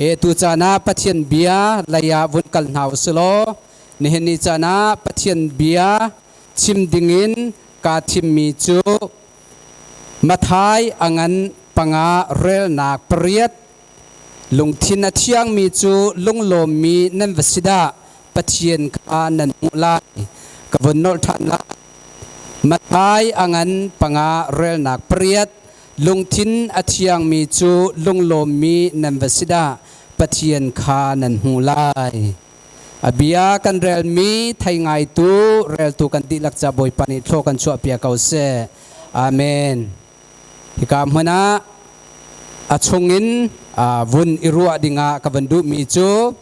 E tu caan ah Pathian bia lei ah vun kal hna u silaw nihin ni caan ah Pathian bia chim dingin kaa thimmi cu Matthai a ngan panga relnak pariat. Lungthin a thiangmi cu lunglawmmi nan va si dah, Pathian kha nan hmuh lai. Ka vun nolh ṭhan lai. Matthai a ngan panga relnak pariat. Lungthin a thiangmi cu lunglawmmi nan va si dah, Pathian kha nan hmuh lai. A bia kan relmi thei ngaitu reltu kan dihlak ca Bawipa nih thlaw kan chuahpiak ko seh. Amen. Hika hmun ah a chungin vun i ruah dingah ka van duhmi cu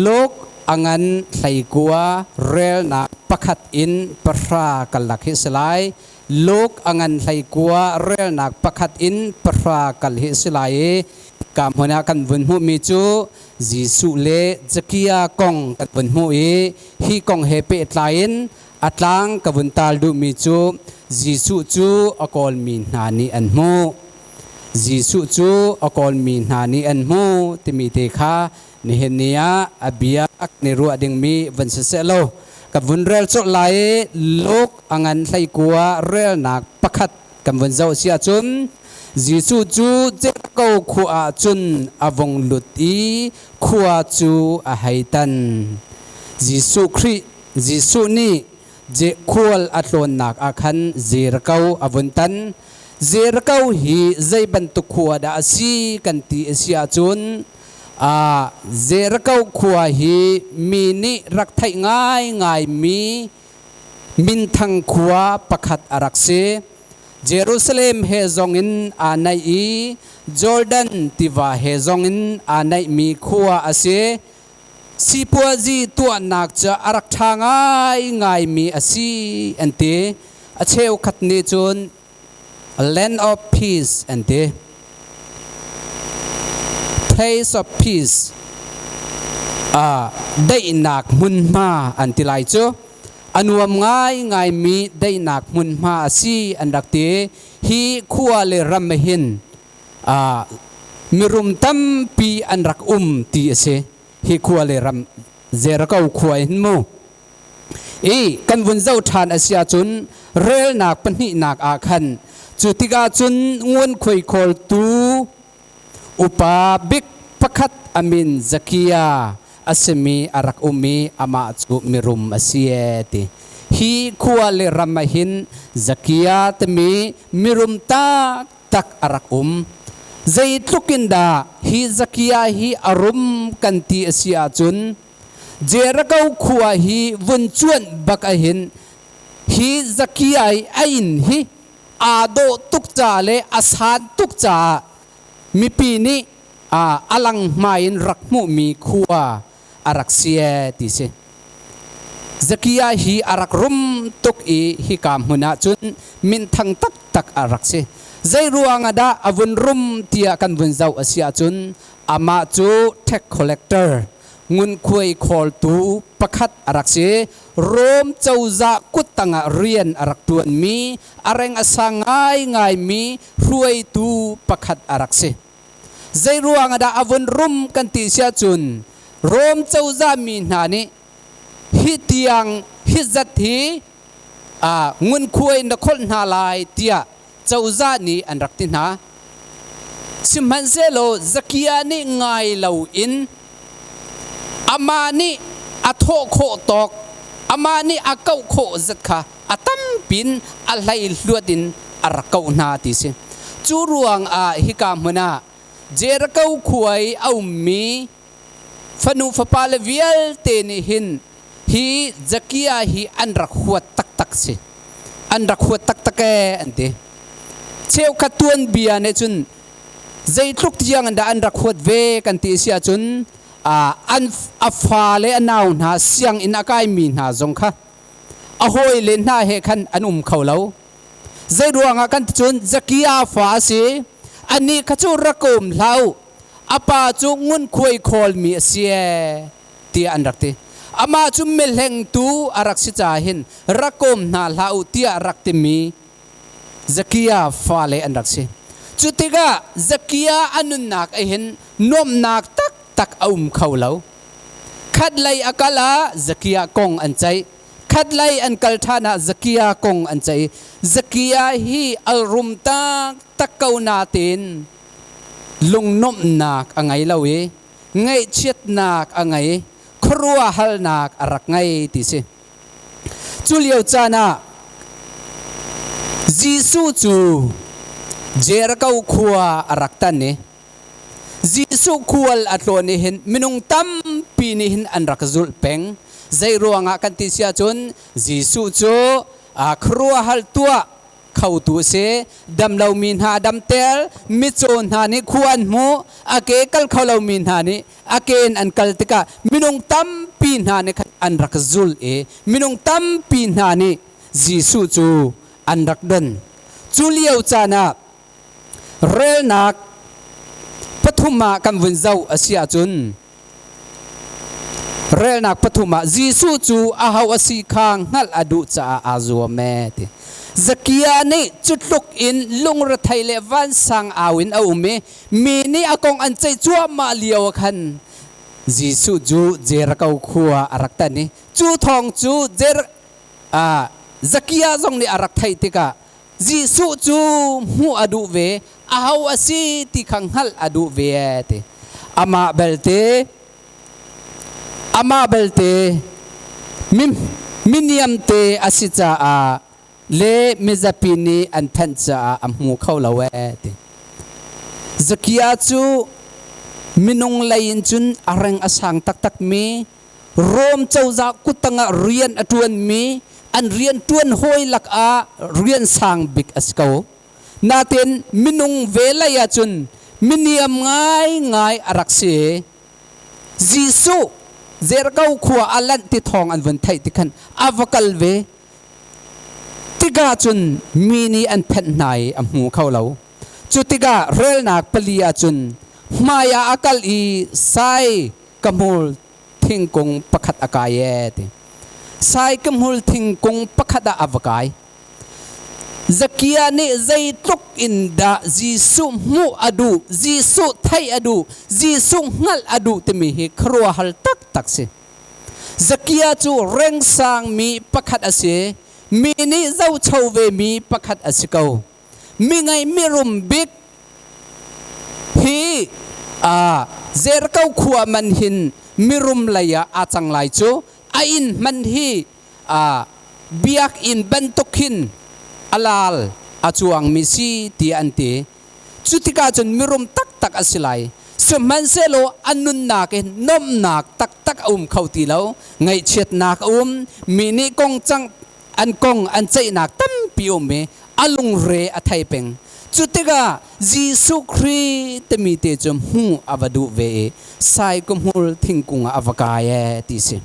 Luke a ngan 19 relnak pakhat in pahra kan lak hi si lai. Luke a ngan 19 relnak pakhat in pahra kal hi si lai i ka hmun ah kan vun hmuhmi cu Jesuh le Zakia kong kan vun hmuh i hi kong he pehtlai in a tlang ka vun taal duhmi cu Jesuh cu a kawlmi hna nih an hmuh. Jesuh cu a kawlmi hna nih an hmuh timi te kha nihin ni ah a bia kan i ruah dingmi van si seh law ka vun rel colh lai i Luke a ngan 19 relnak pakhat kan vun zoh si ahcun Jesuh cu Jericho khua ah cun a vung lut i khua cu a hei tan. Jesuh Khrih Jesuh nih khual a tlawnnak ah khan Jericho a vun tan. Jericho hi zei bantuk khua dah a si kan ti a si ahcun Jericho khua hi mi nih rak theih ngaingaimi minthang khua pakhat a rak si. Jerusalem he zongin aa naih i Jordan tiva he zongin aa naihmi khua a si. Sipuazi tuahnak cu a rak ṭha ngaingaimi a si an ti. A cheukhat nih cun Land of Peace an ti. Place of Peace, daihnak hmunhma an ti lai cu. A nuam ngaingaimi daihnak hmunhma a si an rak ti. Hi khua le ram hin mirum tampi an rak um ti a si. Hi khua le ram Jericho khua hin mu. I kan vun zoh ṭhan a si ahcun relnak pahnihnak ah khan cu tikah cun ngunkhuai khawltu upa bik pakhat a min Zakia a simi a rak um i amah cu mirum a si ee ti. Hi khua le ram ah hin Zakia timi mirum taktak a rak um. Zeitluk in dah hi Zakia hi a rum kan ti a si ahcun Jericho khua hi vun cuanh bak ahhin hi Zakia i a inn hi aa dawh tuk ca le a san tuk caah mipi nih a lang hmai in rak hmuhmi khua a rak si ee ti si. Zakia hi a rak rum tuk i hika hmun ah cun minthang taktak a rak si. Zei ruang ah dah a vun rum tiah kan vun zoh a si ahcun amah cu tax collector ngunkhuai khawltu pakhat a rak si. Rom cozah kuttang ah rian a rak ṭuanmi, a reng a sang ngaingaimi hruaitu pakhat a rak si. Zei ruang ah dah a vun rum kan ti si ahcun Rom cozah mi hna nih hi tiang hi zat hi ngunkhuai na kholh hna lai tiah cozah nih an rak ti hna. Sihmanhsehlaw Zakia nih ngai loin amah nih a thawh khawh tawk, amah nih a kauh khawh zat kha a tampin a hleihluat in a rak kauh hna ti si. Cu ruangah hika hmun ah Jericho khua i a ummi fanu fapale vialte nih hin hi Zakia hi an rak huat taktak si. An rak huat taktak ee an ti. Cheukhat tuanbia nih cun zeitluk tiang dah an rak huat ve kan ti si ahcun an a fa le a nau hna sianginn a kaimi hna zong kha a hawile hna he khan an um kho lo. Zei ruangah kan ti cun Zakia fa a si. Anih kha cu rak um hlah u. A pa cu ngunkhuai khawlmi a si ee tiah an rak ti. Amah cu milhlengtu a rak si caah hin rak kawm hna hlah u tiah rak timi Zakia fale an rak si. Cu tikah Zakia a nunnak ah hin Nuamhnak taktak a um kho lo. Khat lei a kal ah Zakia kong an ceih. Khat lei an kal ṭhan ah Zakia kong an ceih. Zakia hi al rum taktak ko natein lungnuamhnak a ngei lo i ngaihchiatnak a ngei, khuaruahhalnak a rak ngei ti si. Cu lio caan ah Jesuh cu Jericho khua a rak tan i Jesuh khual a tlawn i hin minung tampi nih hin an rak zulh peng. Zei ruangah kan ti si ahcun Jesuh cu khuaruahhal tuah khotu a si. Damlomi hna a damter, mitcaw hna nih khua an hmuh, a ke kal kho lomi hna nih a ke in an kal tikah minung tampi hna nih khan an rak zul i minung tampi hna nih Jesuh cu an rak don. Cu lio caan ah relnak pathum ah kan vun zoh a si ahcun Relnak pathum ah Jesuh cu aho a si kha hngalh a duh caah aa zuam ee ti. Zakia nih cutluk in lungrethei le vansang au in a um i mi nih a kong an ceih cuahmah lio ah khan Jesuh cu Jericho khua a rak tan i cu thawng cu Jer Zakia zong nih a rak theih tikah Jesuh cu hmuh a duh ve, aho a si ti kha hngalh a duh ve ee ti. Amah belte amah belte miniam te a si caah le mizapi nih an phenh caah a hmu kho lo ee ti. Zakia cu minung lei in cun a reng a sang taktak mi Rom cozah kuttang ah rian a ṭuanmi an rian ṭuan hawi lakah rian sang bik a si ko. Nain minung ve lei ahcun miniam ngaingai a rak si. Jesuh Jericho khua a lanh ti thawng an vun theih ti khan a va kal ve. Tikah cun mi nih an phenh hna i a hmu kho lo. Cu tikah relnak pali ahcun hmai ah a kal i sai ka hmul thingkung pakhat a kai ee ti. Sai ka hmul thingkung pakhat ah a va kai. Zakia nih zeitluk in dah Jesuh hmuh a duh, Jesuh theih a duh, Jesuh hngalh a duh timi hi khuaruahhar taktak si. Zakia cu rengsang mi pakhat a si. Mi nih zohcho ve mi pakhat a si ko. Mi ngei mirum bik hi Jericho khua man hin mirum lei ah aa cang lai cu a inn hman hi biakinn bantuk hin a lal a cuangmi si tiah an ti. Cu tikah cun mirum taktak a si lai. Sihmanhsehlaw a nunnak in nuamhnak taktak a um kho ti lo. Ngaihchiatnak a um. Mi nih kong cang an kong an ceihnak tampi um i a lungre a thei peng. Cu tikah Jesuh Khrih timi te cu hmuh a va duh ve i saikuhmul thingkung ah a va kai ee ti si.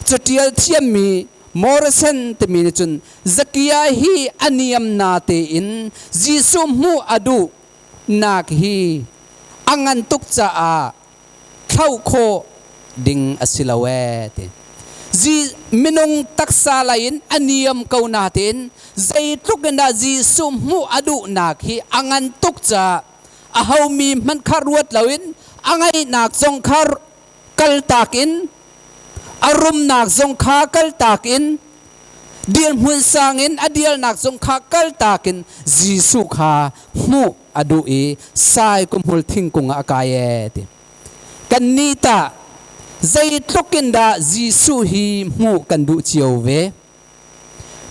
Catial thiammi Morrison timi nih cun Zakia hi a niam na tein Jesuh hmuh a duh nak hi a ngan tuk caah thlauh khawh ding a si lo ee ti. Minung taksa lei in a niam ko natein zeitluk in dah Jesuh hmuh a duhnak hi a ngan tuk caah a homi hmanh kha ruat loin a ngaihnak zong kha kaltak in a rumnak zong kha kaltak in dirhmun sang in a dialnak zong kha kaltak in Jesuh kha hmuh a duh i sai kumhmul thingkung ah a kai ee ti. Kannih tah zeitluk in dah Jesuh hi hmuh kan duh cio ve?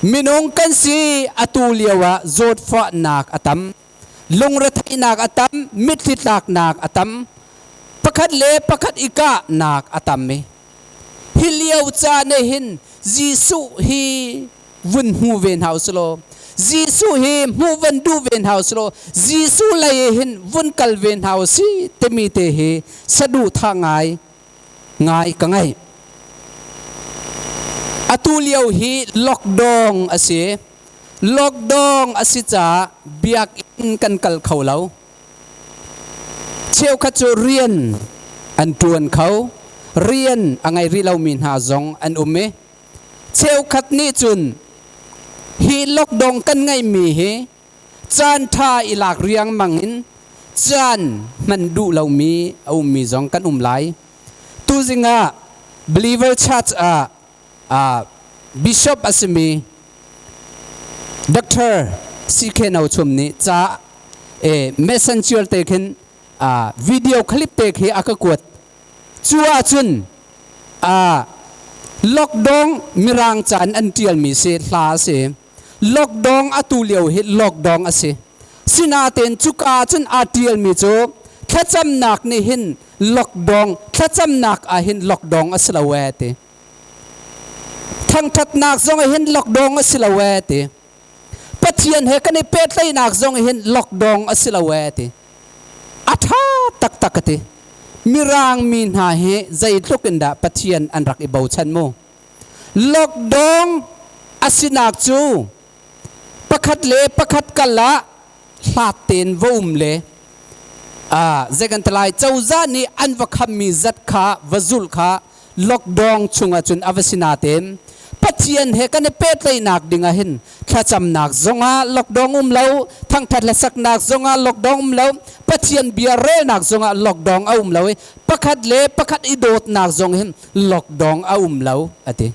Minung kan si atu lio ah zawtfahnak a tam, lungretheihnak a tam, mitthli tlaknak a tam, pakhat le pakhat i kahnak a tam i hi lio caan ah hin Jesuh hi vun hmu ve hna usih law Jesuh hi hmuh van duh ve hna usih law Jesuh lei hin vun kal ve hna usih timi te hi saduhthah ngai ngai ka ngei. Atu lio hi lockdown a si. Lockdown a si caah biakinn kan kal kho lo. Cheukhat cu rian an ṭuan kho. Rian a ngei rih lomi hna zong an um i cheukhat nih cun hi lockdown kan ngeihmi hi caan ṭha i lak riangmang in Caan hman duh lomi a ummi zong kan um lai. Tuzing ah Believer Church ah Bishop a simi Dr. CK No Chum nih ca messenger te khin video clip te khi a ka kuat. Cu ahcun lockdown mirang ca in an ṭialmi si hla a si. Lockdown atu lio hi lockdown a si. Sinain cuka cun aa ṭialmi cu thlacamnak nih hin lockdown thlacamnak ah hin lockdown a si lo ee ti. Thangṭhatnak zong ah hin lockdown a si lo ee ti. Pathian he kan i pehtlaihnak zong hin lockdown a si lo ee ti. A ṭha taktak ka ti. Mirang mi hna hi zeitluk in dah Pathian an rak i bochan mu. Lockdown a sinak cu pakhat le pakhat kal ah hlat tein va um le zei kan ti lai cozah nih an va khammi zat kha va zulh kha lockdown chungah cun a va si natein Pathian he kan i pehtlaihnak ding ah hin thlacamnak zongah lockdown um lo, thangthat hlasaknak zongah lockdown um lo, Pathian bia relnak zongah lockdown a um lo i pakhat le pakhat i dawtnak zong hin lockdown a um lo a ti.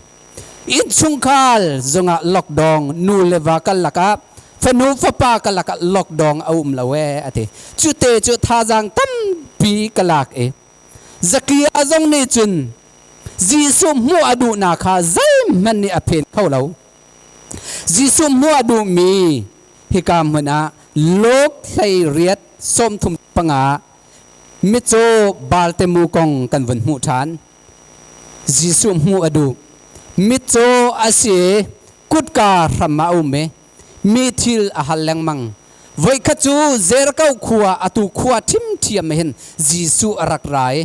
Innchungkhar zongah lockdown nu le va kal lakah fanu fapa ka lakah lockdown a um lo ee a ti. Cu te cu thazaang tampi ka lak i Zakia zong nih cun Jesuh hmuh a duhnak kha zeihmanh nih a phen kho lo. Jesuh hmuh a duhmi hika hmun ah Luke 18:35 mitcaw Bartimu kong kan vun hmuh ṭhan. Jesuh hmuh a duh. Mitcaw a si i kutka hram ah a um i mi thil a hal lengmang. Voikhat cu Jericho khua atu khua ṭhimṭhiam hin Jesuh a rak ra i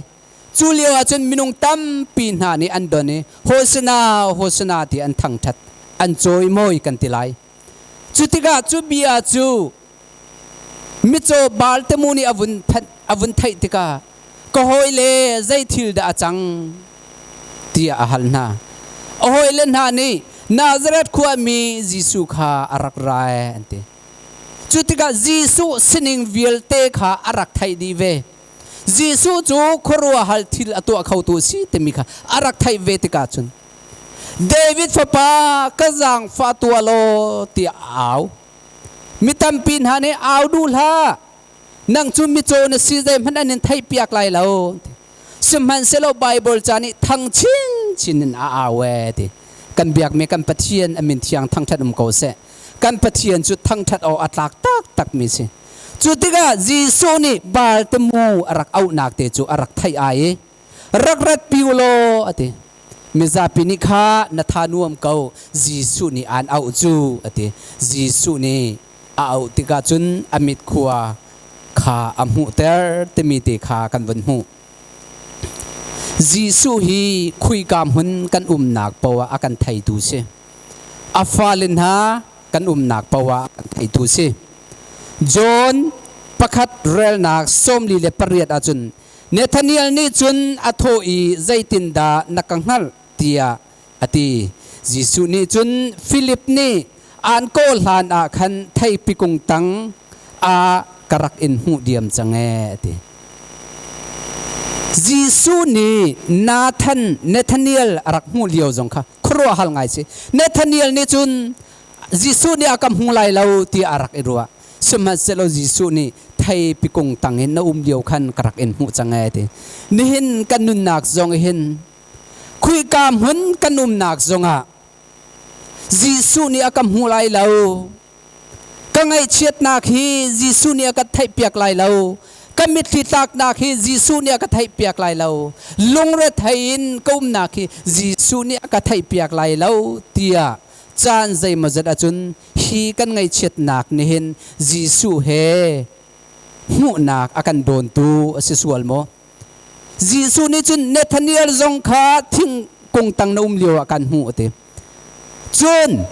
cu lio ah cun minung tampi hna nih an don i Hosana, Hosana ti an thangṭhat, an cawimawi kan ti lai. Cu tikah cu bia cu mitcaw Bartimu nih a vun theih tikah ka hawile zei thil dah a cang tiah a hal hna. A hawile hna nih Nazareth khuami Jesuh kha a rak ra an ti. Cu tikah Jesuh sining vialte kha a rak theih dih ve. Jesuh cu khuaruahhal thil a tuah khotu a si timi kha a rak theih ve tikah cun David fapa ka zaangfah tuah law tiah a au. Mi tampi hna nih au duh hlah. Nang cu micaw na si zeihmanh an in theihpiak lai lo. Sihmanhsehlaw Baibal ca nih thang chinchin in a au ee ti. Kan biakmi kan Pathian a min thiang thangṭhat um ko seh. Kan Pathian cu thangṭhat awk a tlak taktakmi si. Cu tikah Jesuh nih Bartimu a rak auhnak te cu a rak theih ai i rak ratpi u law a ti. Mizapi nih kha na tha nuam ko Jesuh nih aan auh cu a ti. Jesuh nih a auh tikah cun a mit khua kha a hmuhter timi te kha kan vun hmuh. Jesuh hi khuika hmun kan umnak poah a kan theitu si. A fale hna kan umnak poah a kan theitu si. John pakhat relnak 48 ahcun Nathaniel nih cun a thawh i zeitindah na ka hngalh tiah a ti. Jesuh nih cun Filip nih aan kawh hlan ah khan theipi kung tang ah ka rak in hmuh diam cang ee a ti. Jesuh nih Nathan Nathaniel a rak hmuh lio zong kha khuaruahhal ngai si. Nathaniel nih cun Jesuh nih a ka hmu lai lo tiah a rak i ruah. Sihmanhsehlaw Jesuh nih theipi kung tang in na um lio khan ka rak in hmuh cang ee ti. Nihin kan nunnak zong hin khuika hmun kan umnak zongah Jesuh nih a ka hmu lai lo. Ka ngaihchiatnak hi Jesuh nih a ka theihpiak lai lo. Ka mitthli tlaknak hi Jesuh nih a ka theihpiak lai lo. Lungrethei in ka umnak hi Jesuh nih a ka theihpiak lai lo tiah caan zeimawzat ahcun hi kan ngaihchiatnak nihin Jesuh he hmuhnak a kan dawntu a si sual maw? Jesuh nih cun Nathaniel zong kha thingkung tang na um lio ah kan hmuh a ti. Cun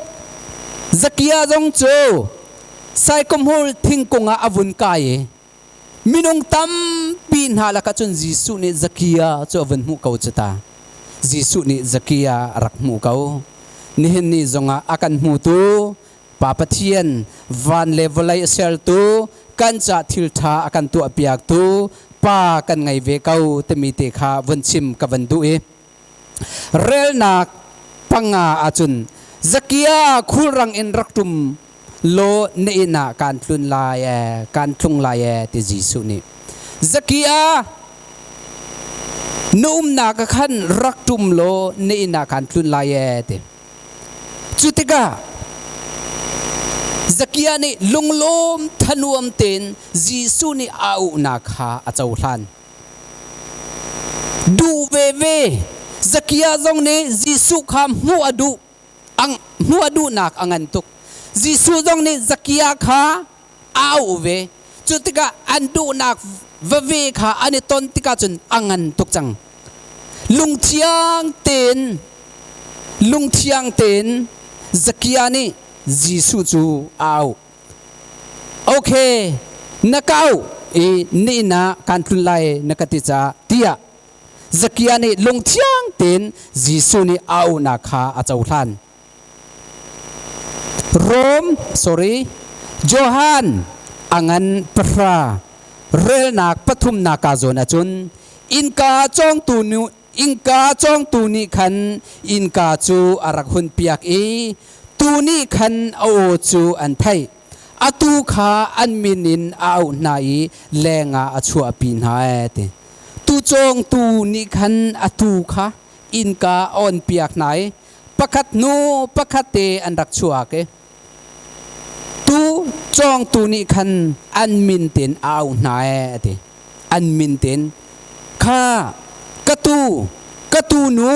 Zakia zong cu saikumhur thingkung ah a vun kai i minung tampi hna lakah cun Jesuh nih Zakia cu a vun hmuh ko cu ta. Jesuh nih Zakia a rak hmuh ko. Nihin ni zongah a kan hmutu. Pa Pathian van le vawlei a sertu kan ca thil ṭha a kan tuahpiaktu Pa kan ngei ve ko timi te kha vun chim ka van duh i relnak panga ahcun Zakia khulrang in rak ṭum law na inn ah kaan tlun lai ee kaan tlung lai ee ti Jesuh nih Zakia na umnak ah khan rak ṭum law na inn ah kaan tlun lai ee ti. Cu tikah Zakia nih lunglawm thanuam tein Jesuh nih a auhnak kha a cohlan. Duh veve Zakia zong nih Jesuh kha hmuh a duh. Hmuh a duhnak a ngan tuk. Jesuh zong nih Zakia kha a auh ve. Cu tikah an duhnak vave kha an i ton tikah cun a ngan tuk cang. Lungthiang tein lungthiang tein Zakia nih Jesuh cu a auh. Okay, na ka auh i na inn ah kaan tlun lai na ka ti caah tiah Zakia nih lungthiang tein Jesuh nih a auhnak kha a cohlan. Rom, sorry, Johan a ngan pahra relnak pathumnak ka zawn ahcun innka cawngtu nu innka cawngtu nih khan innka cu a rak hun piak i tu nih khan a aw cu an theih. Atu kha an min in a auh hna i lengah a chuahpi hna ee ti. Tucawngtu nih khan a tuu kha innka a onpiak hna i pakhat hnu pakhat te an rak chuak i tu cawngtu nih khan an min tein a auh hna ee a ti. An min tein kha ka tuu ka tuu nu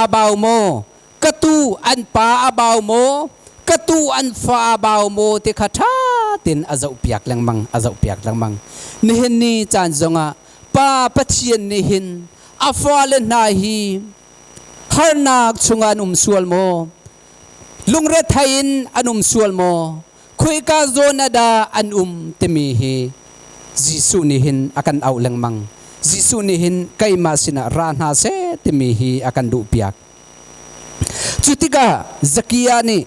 a bau maw ka tuu an pa a bau maw ka tuu an fa a bau maw ti kha ṭha tein a zohpiak lengmang a zohpiak lengmang. Nihin ni caan zongah Pa Pathian nih hin a fale hna hi harnak chungah an um sual maw, lungrethei in an um sual maw, khoika zawn ah dah an um timi hi Jesuh nih hin a kan auh lengmang. Jesuh nih hin keimah sinah ra hna seh timi hi a kan duhpiak. Cu tikah Zakia nih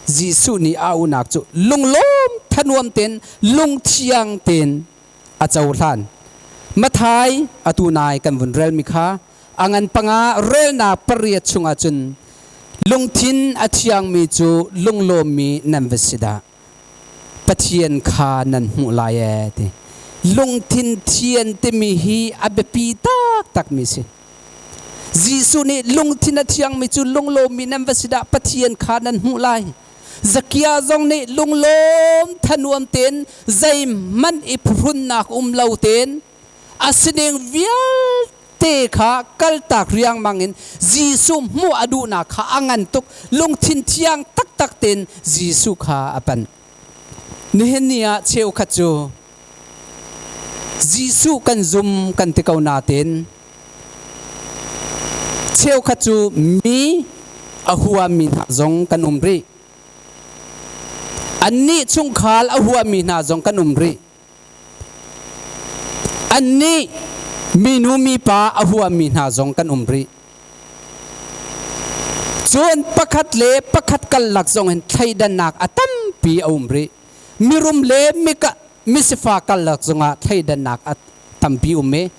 Jesuh nih a auhnak cu lunglawm thanuam tein lungthiang tein a cohlan. Matthai atu nai kan vun relmi kha a ngan panga relnak pariat chungah cun lungthin a thiangmi cu lunglawmmi nan va si dah. Pathian kha nan hmuh lai ee ti. Lungthin thian timi hi a biapi taktakmi si. Jesuh nih lungthin a thiangmi cu lunglawmmi nan va si dah Pathian kha nan hmuh lai. Zakia zong nih lunglawm thanuam tein zeihmanh i phuhrunnak um lo tein a sining vialte kha kaltak riangmang in Jesuh hmuh a duhnak kha a ngan tuk. Lungthin thiang taktak tein Jesuh kha a panh. Nihin ni ah cheukhat cu Jesuh kan zum kan ti ko nain cheukhat cu mi a huami hna zong kan um rih. Annih chungkhal a huami hna zong kan um rih. Annih minu mipa a huami hna zong kan um rih. Cun pakhat le pakhat karlak zong hin thleidannak a tampi a um rih. Mirum le misifa karlak zongah thleidannak a tampi um i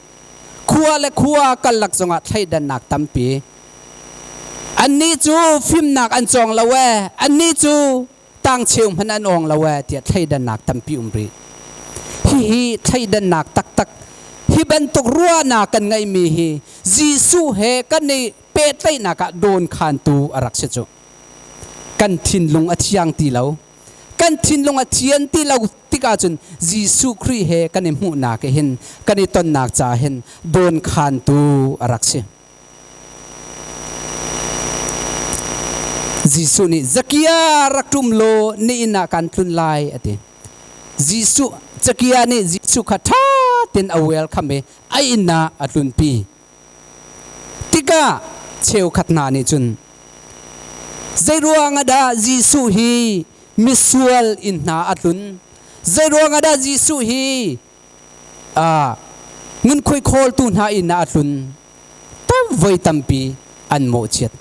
khua le khua karlak zongah thleidannak tampi. Annih cu fimnak an cawng lo ee, annih cu tangcheu hmanh an awng lo ee tiah thleidannak tampi um rih. Hihi thleidannak taktak hi bantuk ruahnak kan ngeihmi hi Jesuh he kan i pehtlaihnak ah dawnkhantu a rak si cu. Kan thinlung a thiang ti lo. Kan thinlung a thian ti lo tikah cun Jesuh Khrih he kan i hmuhnak hin kan i tonnak ca hin dawnkhantu a rak si. Jesuh nih Zakia rak ṭum law na inn ah kan tlun lai a ti. Jesuh Zakia nih Jesuh kha ṭha tein a welcome i a inn ah a tlunpi. Tikah cheukhat hna nih cun zeiruang ah dah Jesuh hi misual inn hna a tlun? Zeiruang ah dah Jesuh hi ngunkhuai khawltu hna inn ah a tlun? Tam voi tampi an mawhchiat.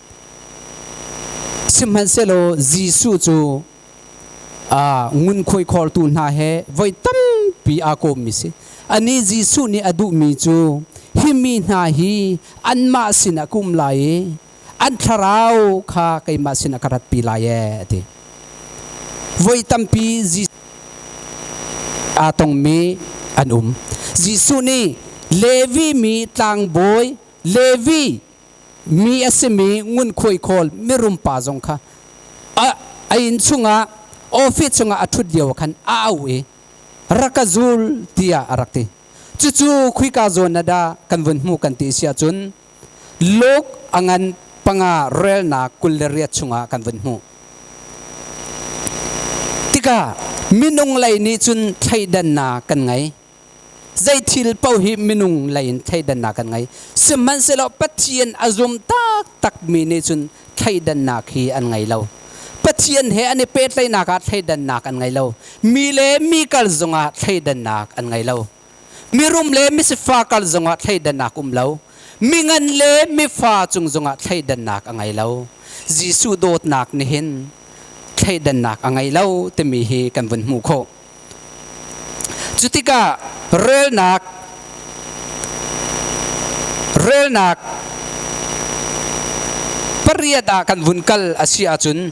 Sihmanhsehlaw Jesuh cu Ngunkhuai khawltu hna he voi tampi aa kawmmi si. Ani Jesuh nih a duhmi cu hi mi hna hi anmah sinah ka um lai i an thlarau kha keimah sinah ka ratpi lai ee a ti. Voi tampi Jesuh aa tongmi an um. Jesuh nih Levi mi tlangbawi Levi mi a simi ngunkhuai khawl mirum pa zong kha a inn chungah office chungah a ṭhut lio khan a auh i rak ka zul tiah a rak ti. Cucu khuika zawn ah dah kan vun hmuh kan ti si ahcun Luke a ngan panga relnak 28 chungah kan vun hmuh. Tikah minung lei nih cun thleidannak kan ngei. Zei thil paoh hi minung lei in thleidannak kan ngei. Sihmanhsehlaw Pathian a zum taktakmi nih cun thleidannak hi an ngei lo. Pathian he an i pehtlaihnak ah thleidannak an ngei lo. Mi le mi kal zongah thleidannak an ngei lo. Mirum le misifak kal zongah thleidannak um lo. Mingan le mifa cung zongah thleidannak a ngei lo. Jesuh dawtnak nihin thleidannak a ngei lo timi hi kan vun hmuh khawh. Cutikah relnak relnak pariat ah kan vun kal a si ahcun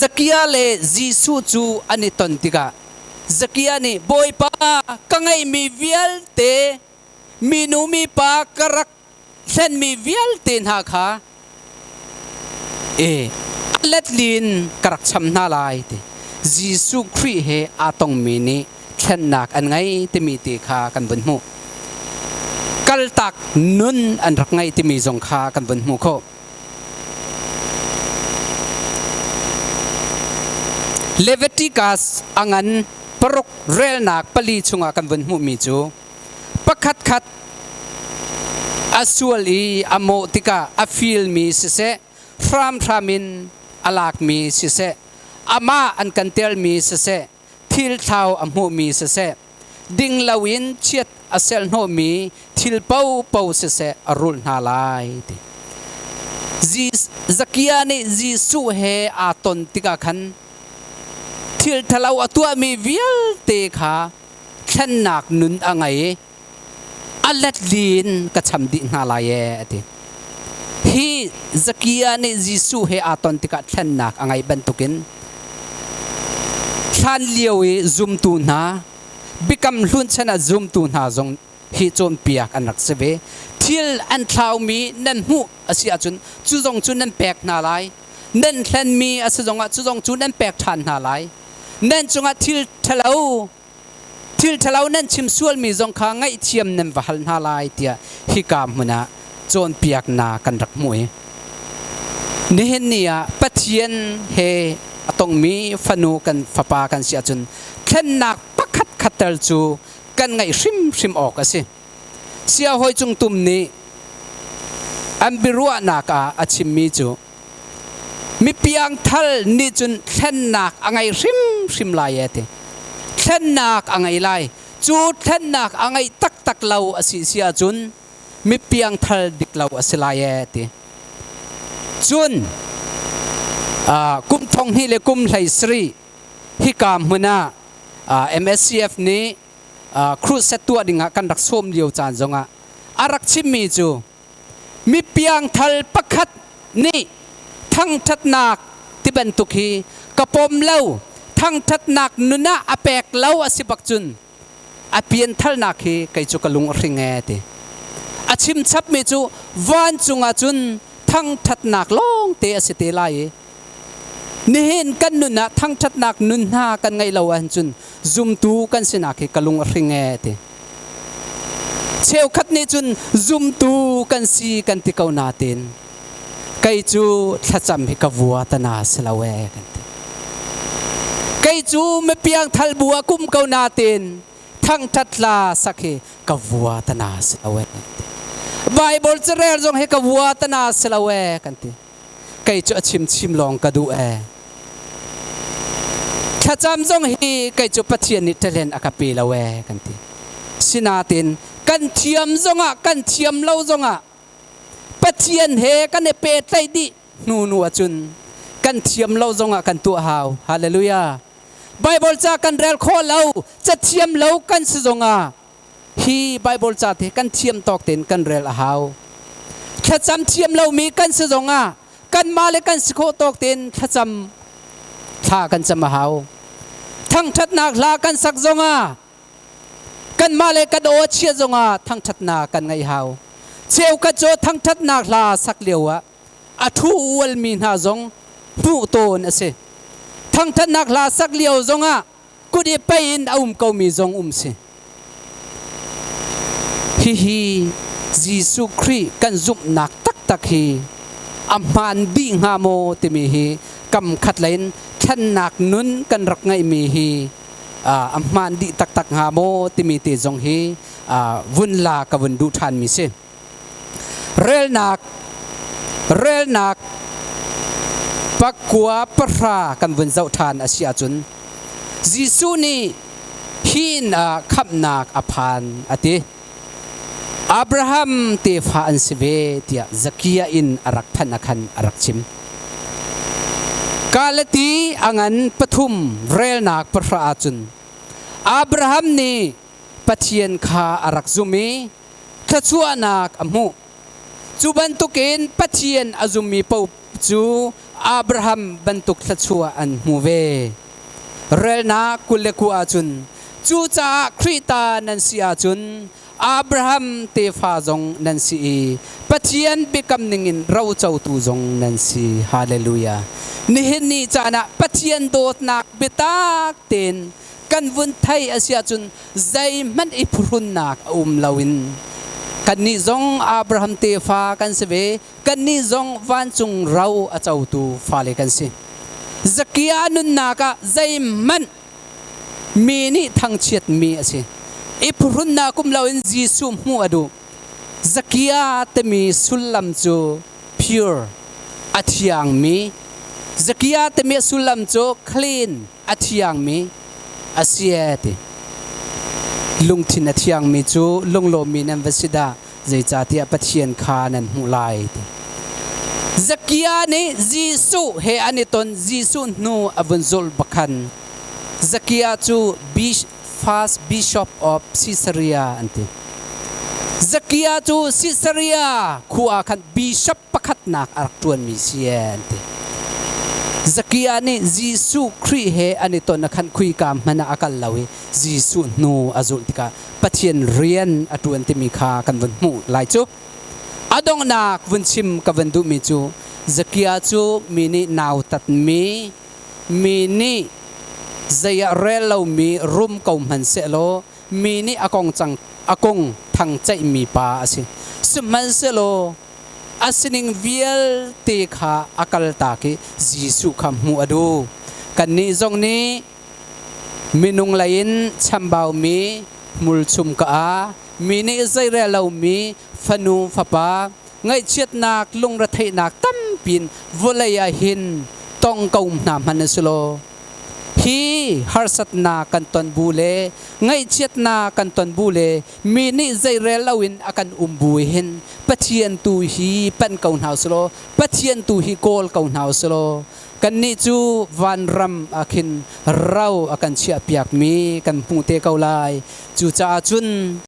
Zakia le Jesuh cu an i ton tikah Zakia nih Bawipa ka ngeihmi vialte minu mipa ka rak hlenmi vialte hna kha e a letlin ka rak cham hna lai ti Jesuh Khrih he aa tongmi nih thlennak an ngei timi ti kha kan vun hmuh. Kaltak nun an rak ngei timi zong kha kan vun hmuh khawh. Leviticus a ngan paruk relnak pali chungah kan vun hmuhmi cu pakhatkhat a sual i a mawh tikah a filmi siseh, hramhram in a lakmi siseh, amah an kan telmi siseh, thil thlau a hmuhmi siseh, ding loin chiat a selhnawhmi thil paohpaoh siseh a rulh hna lai ti. Zakia nih Jesuh he aa ton tikah khan thil ṭhalo a tuahmi vialte kha thlennak nun a ngei i a letli in ka cham dih hna lai ee a ti. Hi Zakia nih Jesuh he aa ton tikah thlennak a ngeih bantukin hlan lio i zumtu hna Biakam Hlun chan ah zumtu hna zong hi cawnpiak an rak si ve. Thil an thlaumi nan hmuh a si ahcun cu zong cu nan pek hna lai. Nan hlenmi a si zongah cu zong cu nan pek ṭhan hna lai. Nan cungah thil ṭhalo thil ṭhalo nan chim sualmi zong kha ngaihthiam nan va hal hna lai tiah hika hmun ah cawnpiaknak kan rak hmuh i nihin ni ah Pathian he a tongmi fanu kan fapa kan si ahcun thlennak pakhat khat tal cu kan ngaih hrimhrim awk a si. Siahawi Cungtum nih an biaruahnak ah a chimmi cu Mipiangthal nih cun thlennak a ngei hrimhrim lai e ti. Thlennak a ngei lai. Cu thlennak a ngeih taktak lo a si si ahcun mipiangthal dik lo a si lai e ti. Cun kum thong hnih le kum hlei sarih hika hmun ah MSCF nih crusade tuah dingah kan rak sawm lio caan zongah a rak chimmi cu Mipiangthal pakhat nih thangṭhatnak ti bantuk hi ka pom lo, thangṭhatnak nun ah a pek lo a si bak cun a pianthalnak hi kei cu ka lung a hring ee ti. A chim chapmi cu vancung ah cun thangṭhatnak lawngte a si te lai i nihin kan nun ah thangṭhatnak nun hna kan ngeih lo ahcun zumtu kan sinak hi ka lung a hring ee ti. Cheukhat nih cun zumtu kan si kan ti ko nain kei cu thlacam hi ka vua tana si lo ee kan ti. Kei cu mipiang thal bu ah kum ko nain thangṭhat hla sak hi ka vua tana si lo ee kan ti. Bible carel zong hi ka vua tana si lo ee kan ti. Kei cu a chim chim lawng ka duh ee. Thlacam zong hi kei cu Pathian nih talent a ka pe lo ee kan ti. Sinain kan thiam zongah kan thiam lo zongah Pathian he kan i pehtlaih dih hnu nu ahcun kan Kan thiam lo zongah kan tuah hau. Hallelujah. Bible ca kan rel khawh lo, ca thiam lo kan si zongah hi Bible ca te kan thiam tawk tein kan rel a hau. Thlacam thiam lomi kan si zongah kanmah le kan si khawh tawk tein thlacam thla kan cam a hau. Thangṭhatnak hla kan sak zongah kanmah le kan aw a chia zongah thangṭhatnak kan ngaih hau. Cheukhat cu thangṭhatnak hla sak lio ah a thu ualmi hna zong hmuh tawn a si. Thangṭhatnak hla sak lio zongah kut i pei in a um komi zong um si. Hihi Jesuh Khrih kan zumhnak taktak hi a hmaan dih hnga maw timi hi kam khat lei in thlennak nun kan rak ngeihmi hi a hmaan dih taktak hnga maw timi te zong hi vun la ka vun duh ṭhanmi si. Relnak relnak pakua pahra kan vun zoh ṭhan a si ahcun Jesuh nih hi inn ah khamhnak a phan a ti. Abraham tefa an si ve tiah Zakia inn a rak phanh ah khan a rak chim. Kalati a ngan pathum relnak pahra ahcun Abraham nih Pathian kha a rak zum i thluachuahnak a hmuh. Cu bantukin Pathian a zummi paoh cu Abraham bantuk thluachuah an hmu ve. Relnak 29 ahcun cucaah Khrih ta nan si ahcun Abraham tefa zong nan si i Pathian biakam ningin rocotu zong nan si. Hallelujah. Nihin ni caan ah Pathian dawtnak biatak tein kan vun thei a si ahcun zeihmanh i phuhrunnak a um loin kannih zong Abraham tefa kan si ve, kannih zong vancung ro a cotu fale kan si. Zakia nunnak ah zeihmanh mi nih thangchiatmi a si. I phuhrunnak um loin Jesuh hmuh a duh. Zakia timi sullam cu pure, a thiangmi. Zakia timi sullam cu clean, a thiangmi a si ee ti. Lungthin a thiangmi cu lunglawmmi nan va si dah, zeicahtiah Pathian kha nan hmuh lai ti. Zakia nih Jesuh he an i ton. Jesuh hnu a vun zulh bakhan Zakia cu first bishop of Caesarea an ti. Zakia cu Caesarea khua ah khan bishop pakhatnak a rak ṭuanmi si an ti. Zakia nih Jesuh Khrih he an i ton ah khan khuika hmanh ah a kal lo i Jesuh hnu a zulh tikah Pathian rian a ṭuan timi kha kan vun hmuh lai cu. A donghnak vun chim ka vun duhmi cu Zakia cu mi nih nautatmi, mi nih zei ah rel lomi rum ko hmanh sehlaw mi nih a kong cang a kong thang ceihmi pa a si. Sihmanhsehlaw a sining vialte kha a kaltak i Jesuh kha hmuh a duh. Kannih zong nih minung lei in chambaumi hmulchum ka a mi nih zeirel lomi fanu fapa ngaihchiatnak lungretheihnak tampin vawlei ah hin tong ko hna hmanh si law hi harsatnak kan ton bu le ngaihchiatnak kan ton bu le mi nih zeirel loin a kan um bu hin Pathian tu hi panh ko hna usih Pathian tu hi kawl ko hna usih kannih cu vanram ah khin ro a kan chiahpiakmi kan hmuh te ko lai. Cucaah cun.